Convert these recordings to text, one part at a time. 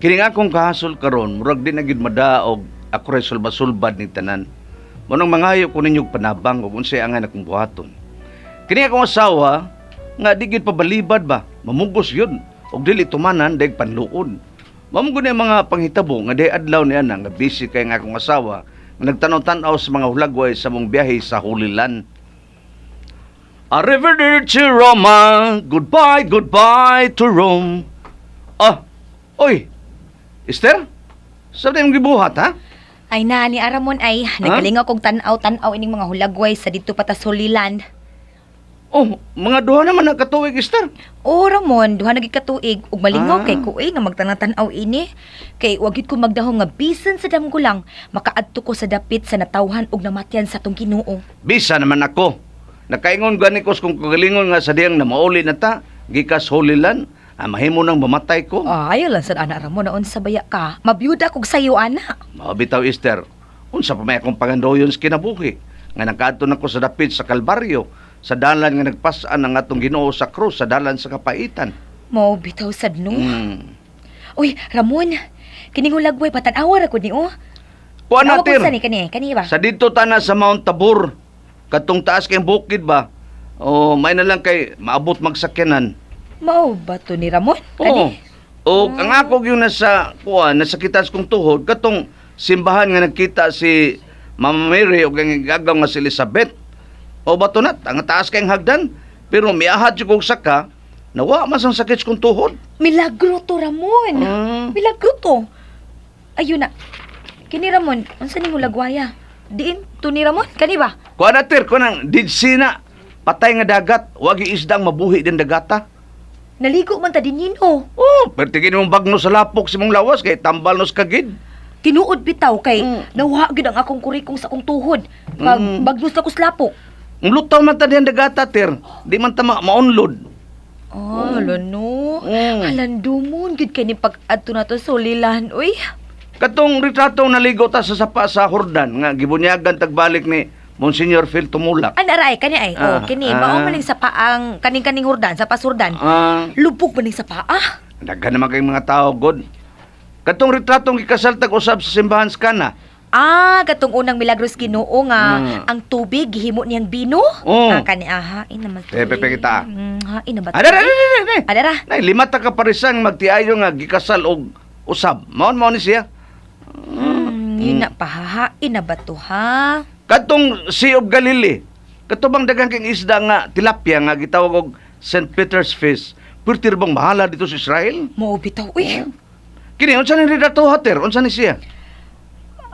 Kini nga akong kahasol karon, murag di na gyud madaog ako ray sulba-sulbad ni tanan. Mao nang mangayo ko ninyog panabang ug unsay angay akong buhaton. Kini akong asawa nga di gyud pabalibad ba, mamugos yun ug dili tumanan deg panluod. Mao man ang mga panghitabo nga di adlaw niya na nga busy kay nga akong asawa nga nagtanaw-tanaw sa mga hulagway sa mong biyahe sa Holy Land. Arrivederci Roma, goodbye, goodbye to Rome. Ah, oy, Esther? Sa imong gibuhat, ha? Ay na, ni Aramon ay, nagalingaw kog tan-aw-tan-aw ining mga hulagway sa dito pa ta sa Holy Land. Oh, mga duha naman na katuig, Esther. Oh, Ramon, duha na gid katuig ug malingaw kay ko nga magtanaw-tanaw ini. Kay wa gyud ko magdahom nga bisan sa damgo lang makaadto ko sa dapit sa natawhan ug namatyan sa atong Ginoo. Bisa naman ako. Nakaingon gani ko kung kagalingon nga sa diyang na mauli na ta, gikas Holy Land, mahimo nang mamatay ko. Ah, ayaw lang sad ana Ramon, naunsa baya ka. Mabiyuda kog sayo ana. Mabitaw, Esther, unsa pa may akong pangandoyon sa kinabuhi nga nakaadto na ko sa dapit sa Kalbaryo, sa dalan nga nagpas-an ang atong Ginoo sa krus, sa dalan sa kapaitan. Mao bitaw sad no. Uy, Ramon, kining hulagway patan-awa ra ko ni oh. Kuan Tanawa ko na, sa ni kani, kani ba? Sa dito ta na sa Mount Tabor, katong taas kay bukid ba? O may na lang kay maabot magsakyanan. Mao ba to ni Ramon? Oo. Kani? O ang ako gyud nasa kuan, nasa kitas kong tuhod katong simbahan nga nagkita si Mama Mary ug ang gagaw nga si Elizabeth. O bato na, ang taas kay hagdan, pero miahad jud kog saka, nawa man sang sakit kong tuhod. Milagro to, Ramon. Milagro to. Ayun na. Kini Ramon, unsa ning hulagwaya? Diin to ni Ramon, kani ba? Kuan na ter, kuan ang Dead Sea na. Patay nga dagat, wagi isdang mabuhi din dagata. Naligo man ta din nino. Oh, pertigin mong bagno sa lapok si mong lawas kay tambal nos kagid. Tinuod bitaw kay nawha gyud ang akong kurikong sa akong tuhod. Pag bagnos na ko sa lapok. Lutaw man ta diyan dagata ter, di man ta maunlod. Oh, no. Mm. Halandumon gyud kay ni pag-adto nato sa Holy Land, uy. Katong retrato naligo ta sa sapa sa Jordan nga gibunyagan tagbalik ni Monsignor Phil Tumulak. Ana ra ay kani ay. Oh, kini mao man ning sa paang kaning-kaning Jordan, sa pasurdan. Lubog man ning sa paa. Daghan naman kayong mga tao god. Katong retratong gikasal tag usab sa simbahan sa Kana. Ah, katong unang milagros Ginoo nga ang tubig gihimo niyang bino. Oh. Ah, kani aha, ina man. Eh, pepe kita. Ha, ina ba? Adara, adara, adara. Adara. Nay, lima ta ka parisan magtiayo nga gikasal og usab. Maon mao ni siya. Yun na pa, ina ba to ha? Katong Sea of Galilee. Kato bang daghang king isda nga tilapia nga gitawag og St. Peter's fish. Pwerte bang mahala dito sa Israel? Mao bitaw, uy. Kini unsa ni retrato hater? Unsa ni siya?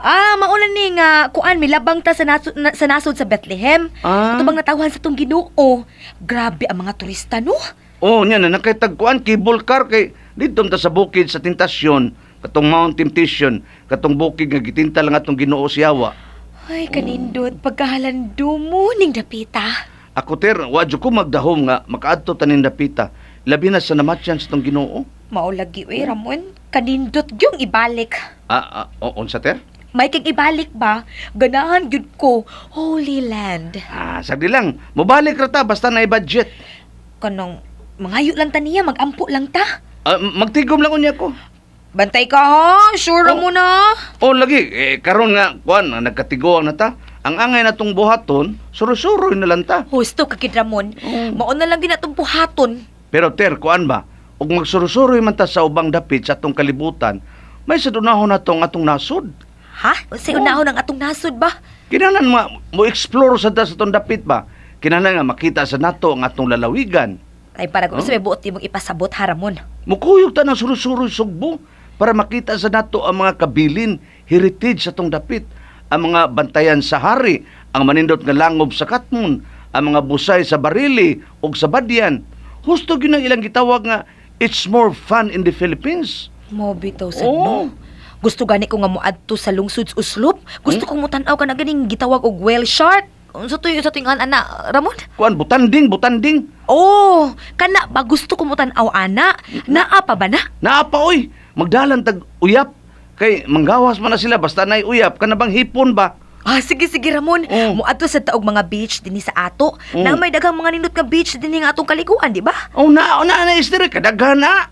Ah, mauna ni nga kuan milabang ta sa nasod, sa nasod sa Bethlehem. Kato bang natawhan sa tong Ginoo. Grabe ang mga turista no. Oh, nya na nakitagkuan cable car kay didto ta sa bukid sa Tentasyon, katong Mount Temptation, katong bukid nga gitinta lang atong Ginoo siyawa. Ay, kanindot pagkahalandumo ning dapita. Ako ter, wa jud ko magdahom nga makaadto tanin dapita. Labi na sa namatyan sa tong Ginoo. Mao lagi uy, Ramon, kanindot gyung ibalik. Ah, ah, unsa ter? May kang ibalik ba? Ganahan gyud ko. Holy Land. Ah, sagdi lang. Mobalik ra ta basta na budget. Kanang mangayo lang ta niya, magampo lang ta. Ah, magtigom lang unya ko. Bantay ka ha, sure Oh. mo na. Oh, lagi eh, karon nga kuan nagkatiguang na ta. Ang angay na tong buhaton, suro-suroy na lang ta. Husto ka kid Ramon. Mao na lang ginatong buhaton. Pero ter, kuan ba? Ug magsurusuroy man ta sa ubang dapit sa atong kalibutan, may sa dunahon na tong atong nasod. Ha? Unsay unahon ang atong nasod ba? Kinahanglan mo explore sa ta sa atong dapit ba? Kinahanglan nga makita sa nato ang atong lalawigan. Ay para Oh. kung sa may buot imong ipasabot ha Ramon. Mukuyog ta ng surusuroy Sugbo para makita sa nato ang mga kabilin, heritage sa atong dapit, ang mga bantayan sa hari, ang manindot nga langob sa Katmon, ang mga busay sa Barili ug sa Badian. Husto gyud ang ilang gitawag nga it's more fun in the Philippines. Mo bitaw sad Oh. no. Gusto gani ko nga moadto sa lungsod sa Uslop. Gusto kong motan-aw ka na ganing gitawag og whale shark. Unsa to sa tuing ana Ramon? Kuan butanding, butanding. Oh, kana ba gusto ko motan-aw ana? Naa pa ba na? Naa pa oy, magdalan tag uyap kay manggawas man na sila basta nay uyap kana bang hipon ba? Ah, sige sige Ramon. Oh. Moadto sa taog mga beach dinhi sa ato. Oh. Na may daghang mga nindot nga beach dinhi nga atong kaliguan, di ba? Oh na na na istire kadaghan na.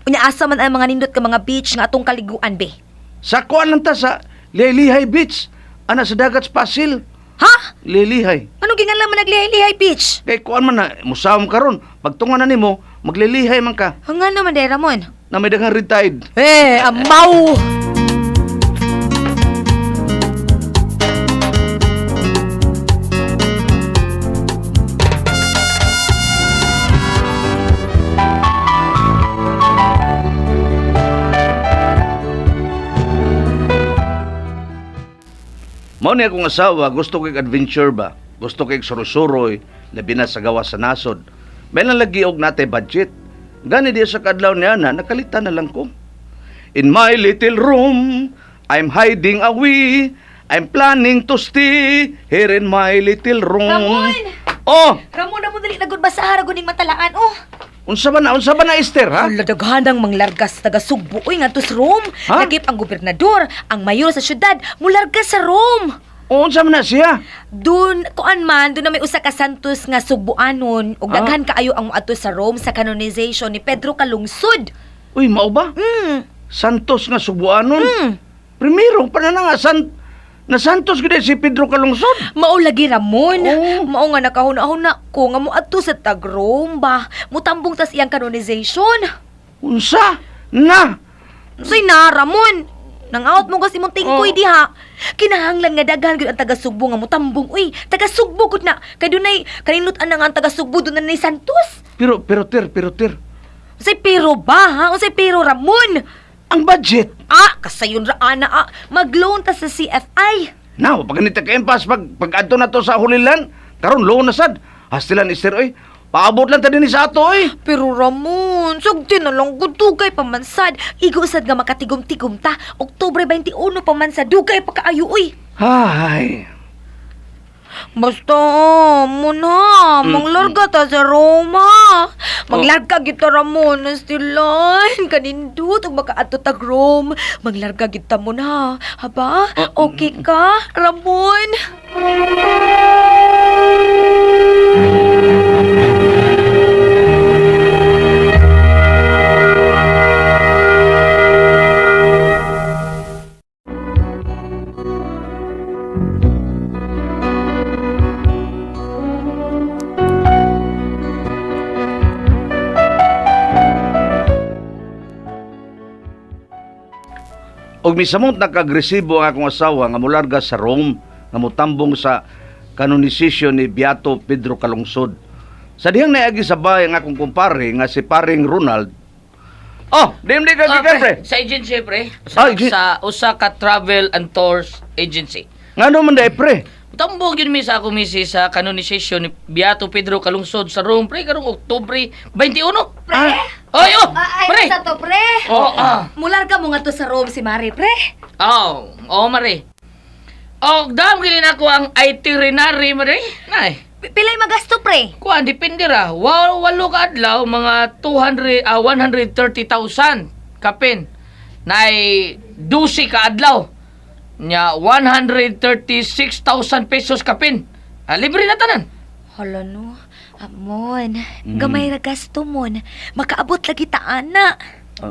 Unya asa man ang mga nindot ka mga beach nga atong kaliguan be? Sa kuan lang ta sa Lelihay Beach. Ana sa dagat sa Pasil. Ha? Lelihay. Ano gingan lang man naglihay-lihay beach? Kay kuan man na musawom karon. Pagtungan na nimo, maglilihay man ka Nga naman day Ramon. na may daghang red tide. Eh, amaw! Mao ni akong asawa, gusto kay adventure ba? Gusto kay suroy-suroy, labi na sa gawas sa nasod. May lang lagi og natay budget. Gani di sa kadlaw niya na, nakalitan na lang ko. In my little room, I'm hiding away. I'm planning to stay here in my little room. Ramon! Oh, Ramon, Ramon, dali na gud basaha ra gud ning matalaan oh. unsa ba na Esther ha? Hala, daghanang manglargas taga Sugbo uy ngadto sa Rome. Ha? Nagip ang gobernador, ang mayor sa syudad, mularga sa Rome. Oh, unsa man na siya? Dun, kuan man, dun na may usa ka santos nga Sugboanon ug daghan kaayo ang moadto sa Rome sa canonization ni Pedro Calungsod. Uy, mao ba? Santos nga Sugboanon. Primero pa na nga na Santos gid si Pedro Calungsod. Mao lagi Ramon. Oo. Mao nga nakahuna-huna ko nga moadto sa tag Rome ba. Mutambong tas iyang canonization. Unsa? Na. Unsay na Ramon? Nang out mo kasi imong tingkoy Oo. diha. Kinahanglan nga daghan gyud ang taga Sugbo nga mutambong. Uy, taga Sugbo gud na. Kay dunay kaninut-an na nga ang taga Sugbo dunay na Santos. Pero pero ter, pero ter. Unsay pero ba ha? Unsay pero Ramon? Ang budget. Ah, kasayon ra ana ah. Mag-loan ta sa CFI. Now, pag ganito ka impas, pag adto na to sa Hulilan, karon loan na sad. Hastilan Esther oy. Paabot lang ta dinhi sa ato oy. Pero Ramon, sugti na lang gud dugay pa man sad. Igo sad nga makatigom-tigom ta. Oktubre 21 pa man sad dugay pa kaayo uy. Hay. Basta, muna, manglarga ta sa Roma. Manglarga kita Ramon, Stilan, kanindot, ug makaadto tag Rome. Manglarga kita mo na. Haba, okay ka, Ramon? Og misamot nakagresibo ang akong asawa nga mularga sa Rome nga mutambong sa canonization ni Beato Pedro Calungsod. Sa dihang naagi sa bahay ang akong kumpare nga si paring Ronald. Oh, di di ka gikan pre. Sa agency, pre. Sa, Ah, sa usa ka travel and tours agency. Ngano man day pre? Tambog yun mi sa ako misi sa canonization ni Beato Pedro Calungsod sa Rome, pre, karong Oktubre 21. Pre? Oy, oh, Ay, pre. sa to, pre. Oh, ah. Mularga mo nga to sa Rome si Mari, pre. Oh, oh, mare. Oh, dam gilin ako ang itinerary, mare. Nay. Pilay magasto, pre. Kuan depende ra. Wa walo ka adlaw mga 200 130,000 kapin. Nay 12 ka adlaw. Nya 136,000 pesos kapin. Ah, libre na tanan. Hala no, Amon, gamay ra gasto mon. Makaabot lagi ta ana.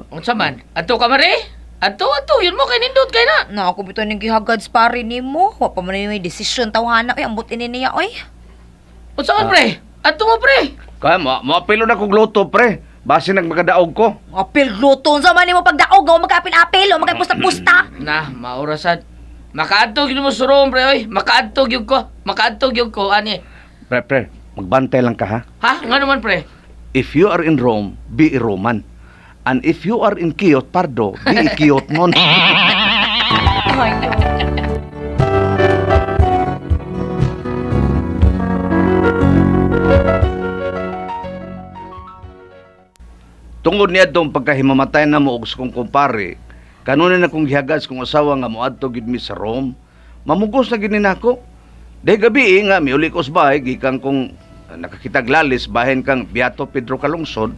Unsa man? Adto ka mare? Adto adto yun mo kay nindot kay na. Na ako bitaw ning gihagad sa pare nimo. Wa pa man may desisyon tawhana oy, ambot ini niya oy. Unsa man pre? Adto mo pre. Kaya mo moapilo na kog loto pre. Base nagmakadaog ko. Apil luto unsa man nimo pagdaog nga magapil-apil o magpusta-pusta. Na, maura sad. Makaadto gyud mo sa Rome pre oy. Makaadto gyud ko. Makaadto gyud ko ani. Pre, pre, magbantay lang ka ha. Ha? Ngano man pre? If you are in Rome, be a Roman. And if you are in Kiyot, Pardo, be a Kiyot mon. Ay, no. Tungod niya itong pagkahimamatay na mo og sa kong kumpare, kanunin na kong gihagas kong asawa nga moadto gid mi sa Rome. Mamugos na gid ni nako. Day gabi eh, nga miuli ko sa bahay gikan kong nakakitag lalis bahin kang Beato Pedro Calungsod.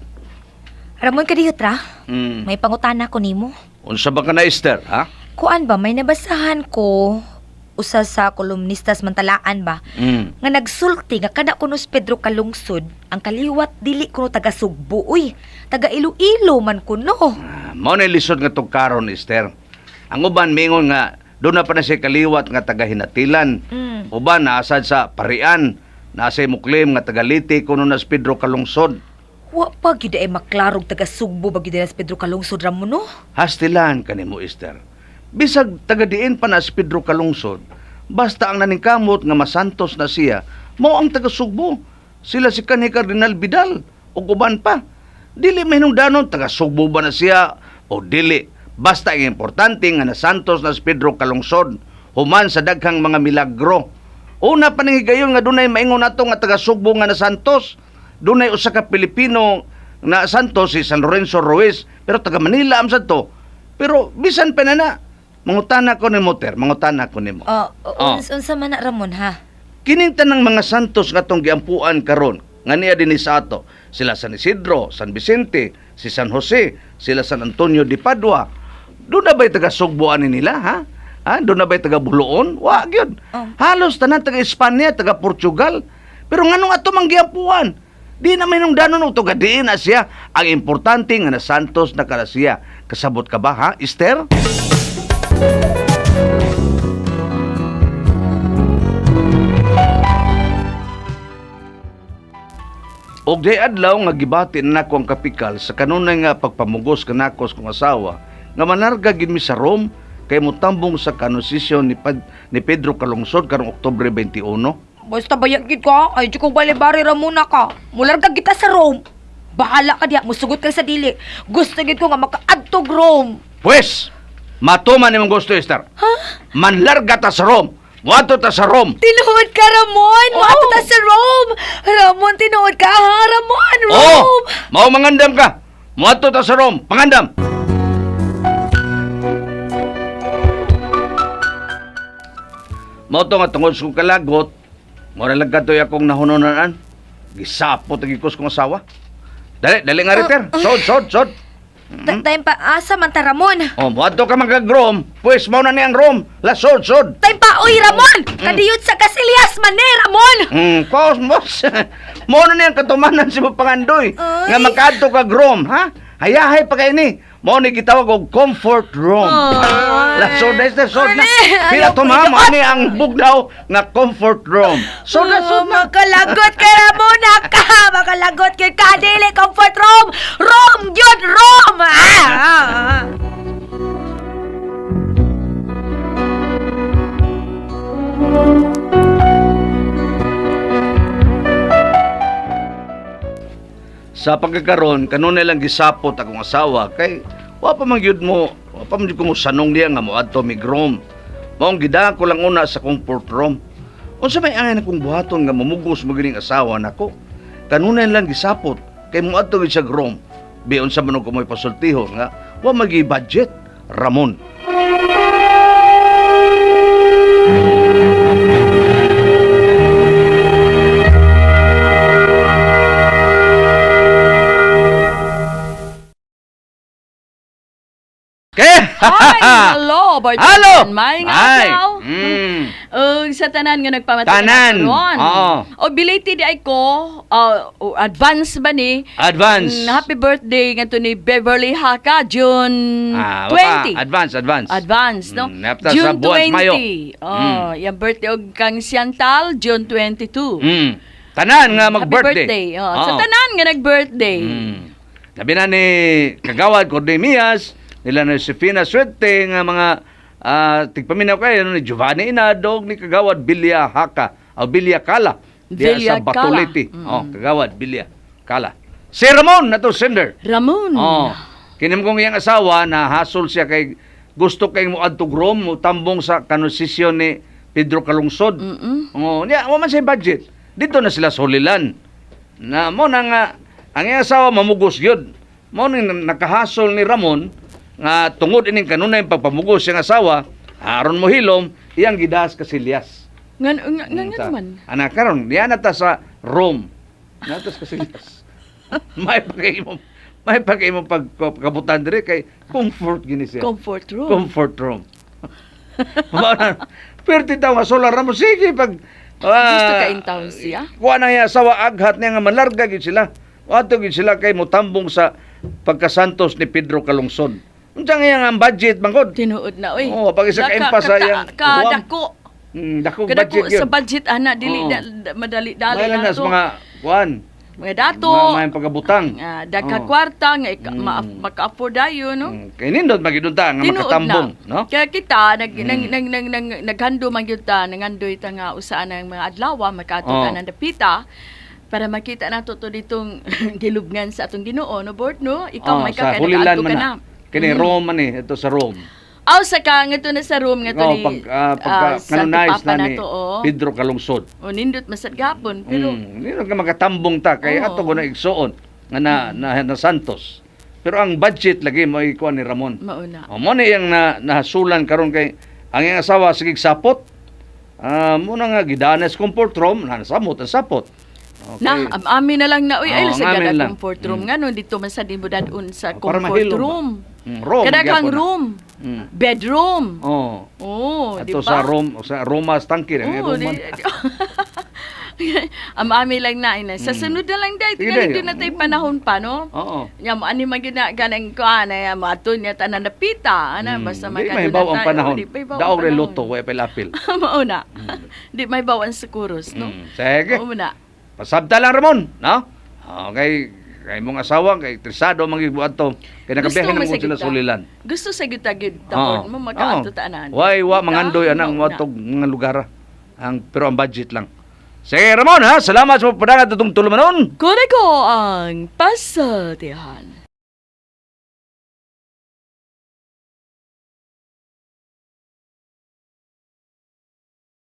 Ramon kadiyot ra. Mm. May pangutana ko nimo. Unsa ba ka na Esther, ha? Kuan ba may nabasahan ko usa sa kolumnistas mantalaan ba nga nagsulti nga kada kuno si Pedro Calungsod ang kaliwat dili kuno taga Sugbo uy, taga Iloilo man kuno. Ah, mao na lisod nga tugkaron, Esther. Ang uban mingon nga doon na pa na siya kaliwat nga taga Hinatilan. Uban naasad sa Parian, nasa muklim nga taga Liti kuno na si Pedro Calungsod. Wa pa gyud ay maklarog taga Sugbo ba gyud si Pedro Calungsod Ramon no? Hastilan kanimo, Esther. Bisag taga diin pa na si Pedro Calungsod, basta ang naningkamot nga masantos na siya, mao ang taga Sugbo. Sila si kanhi Cardinal Vidal ug uban pa. Dili mahinungdanon taga Sugbo ba na siya o dili. Basta ang importante nga nasantos na si Pedro Calungsod human sa daghang mga milagro. Una pa ning higayon nga dunay maingon nato nga taga Sugbo nga nasantos. Dunay usa ka Pilipino na santos si San Lorenzo Ruiz, pero taga Manila am sad to. Pero bisan pa na mangutana ko nimo, Ter, mangutana ko nimo. Unsa man na Ramon ha? Kining tanang mga santos nga tong giampuan karon nga niya dinhi sa ato, sila San Isidro, San Vicente, si San Jose, sila San Antonio de Padua. Doon na ba'y taga Sugbo ani nila, ha? Ha? Doon na ba'y taga Buluon? Wa gyud. Halos tanan taga Espanya, taga Portugal. Pero nganong ato mang giampuan? Di na may nung danon og taga diin na siya. Ang importante nga na santos na kada siya. Kasabot ka ba, ha, Esther? Og day adlaw nga gibati na nako ang kapikal sa kanunay nga pagpamugos kanako sa kong asawa nga manarga gid mi sa Rome kay motambong sa kanosisyon ni Pedro Calungsod karong Oktubre 21. Basta bayag gid ka, ay di ko bali-bari Ramon na ka. Mularga kita sa Rome. Bahala ka diha, musugot ka sa dili. Gusto gid ko nga makaadtog Rome. Pwes, matuman imong gusto, Esther. Ha? Manlarga ta sa Rome. Muadto ta sa Rome. Tinuod ka, Ramon! Muadto ta sa Rome! Ramon, tinuod ka, ha? Ramon, Rome! Oh, mao mangandam ka. Muadto ta sa Rome. Pangandam. Mao to nga tungod sa kong kalagot, mura lang katoy akong nahunonan. Gisapot ang gikos kong asawa. Dali, dali nga riter. Sod, sod, sod. Time pa, asa man ta, Ramon? Oh, muadto ka magag-Rome. Pwes, mao na ni ang Rome. La, sod, sod. Time pa, oy, Ramon! Kadiyot sa Kasilias man ni, Ramon! Kosmos. Mao na ni ang katumanan si mo pangandoy. Ay. Nga makaadto ka Rome, ha? Hayahay pa kay ni. Mao ni gitawag og comfort room. Ay. La, sod na, sod na. Ay, Pila ayaw to, ko ma'am, ito. ani ang bugnaw nga comfort room. Sod na, sod na. Makalagot ka, Ramon, ka! Makalagot kay ka, dili, comfort room! Room, yun, room! Ah! Sa pagkakaroon, kanunay lang gisapot akong asawa kay wa pa man gyud mo, wa pa man gyud ko sanong niya nga moadto mig Rome. Maong gidako lang una sa comfort room. Unsa may angay nakong buhaton nga mamugos mo gining asawa nako? Kanunay lang gisapot kay moadto gid siya Rome. Bi unsa man ko mo'y pasultihon nga wa magi budget, Ramon. Ay, hello, Bartol. Hello! Maayong Ay! adlaw. Ug sa tanan nga nagpamati Tanan! karon. Oo. O belated ay ko, advance ba ni? Advance. Happy birthday ngadto ni Beverly Haka, June Baka, 20. Advance, advance. Advance, no? Napta sa June buwan 20. Mayo. Oh, yung birthday og kang Siantal, June 22. Tanan nga Happy mag-birthday. birthday. Oh, sa Oo. tanan nga nag-birthday. Labi na ni Kagawad Cordemias, nila ni Josefina Suerte nga mga tigpaminaw kayo ni Giovanni Inadog ni Kagawad Bilya Haka o Bilya Kala diya Bilya sa Batoliti. Kala. Oh, Kagawad Bilya Kala. Si Ramon na to sender. Ramon. Oh. Kinim kong iyang asawa na hasol siya kay gusto kay mo adto Rome mo tambong sa kanosisyon ni Pedro Calungsod. Oh, niya wa man siya budget. Dito na sila sa Holilan. Na mo na nga ang iyang asawa mamugos gyud. Mo ni nakahasol ni Ramon nga tungod ining kanunay pagpamugos siyang asawa, aron mo hilom iyang gidas Kasilias. Nga nga nga nga naman. Ana karon diya na ta sa Rome. Natas Kasilias. May pagkaimo, may pagkaimo pagkabutan dire kay comfort gini siya. Comfort room. Comfort room. Mao na. Perti taw nga solar, Ramon, sige pag Gusto ka in town siya? Kuha na niya asawa, aghat niya nga malarga gid sila. Ato gid sila kay mutambong sa pagkasantos ni Pedro Calungsod. Unsa nga iyang ang budget bangod? Tinuod na oy. Oo, pag isa ka impas sa iyang Kadako. Dako Kadako budget yun. sa budget ana, dili madali-dali May lang na na sa to. mga kuan, Mga dato. mga pagkabutang. Ah, dagka kwarta nga maka-afford dayon, no? Kay nindot magidunta nga Tinuod makatambong, na. no? Kaya kita nag nang nang nang, nang naghando man gyud ta, nangandoy ta nga usaan ang mga adlaw makaadto ta ng dapita para makita nato to ditong gilubngan sa atong Ginoo, no, Bort, no? Ikaw Oh, may sa ka Holy Land nakaadto man ka na. na. Kini Rome man eh, ito sa Rome. Aw sa ka ngadto na sa room ngadto Oh, ni pag pagka sa canonize Papa na ni nato, oh. Pedro Calungsod. O nindot masad gapon pero Nindot nga makatambong ta kay ato ko na igsuon nga na Santos. Pero ang budget lagi mo ikuan ni Ramon. Mauna. Oh, mo ni iyang na nahasulan karon kay ang iyang asawa sige sapot. Ah, mo na nga gidanes comfort room, na samot ang sapot. Okay. Na, amin na lang na, uy, ay, Oo, sa ang amin gada lang. comfort room. Nga, no, dito man sa dimudadun sa Oh, para comfort mahilom ba? room. Room, Kada kang gyapon na. room. Bedroom. Oh. Oh, di Ato ba? sa Rome, sa Roma tangki na Oo, Roma. Am-ami lang na ina. Sa sunod na lang dahil Sige, tingali day. doon na tayo panahon pa, no? Oo. Nya mo ani man gyud na ganang kuan ay mo ato niya tanan napita ana, basta Di makadto mahibaw na ang tayo. panahon. Di mahibaw ang Daog re panahon. luto, way apil-apil. Mao na. Di mahibaw ang sekuros, no? Sige. Mao na. Pasabta lang, Ramon, no? Okay, kay mong asawa kay trisado mangibuhat to. Kay nakabiyahe man na mo sa sila kita. sa Ulilan. Gusto sa gyud ta gyud tapon mo makaadto ta anan. Way wa mangandoy anang Mao na. watog mga lugar. Ah. Ang pero ang budget lang. Sige, Ramon, ha, salamat sa pagpadangat atong tulumanon. Kore ko ang pasaltihan.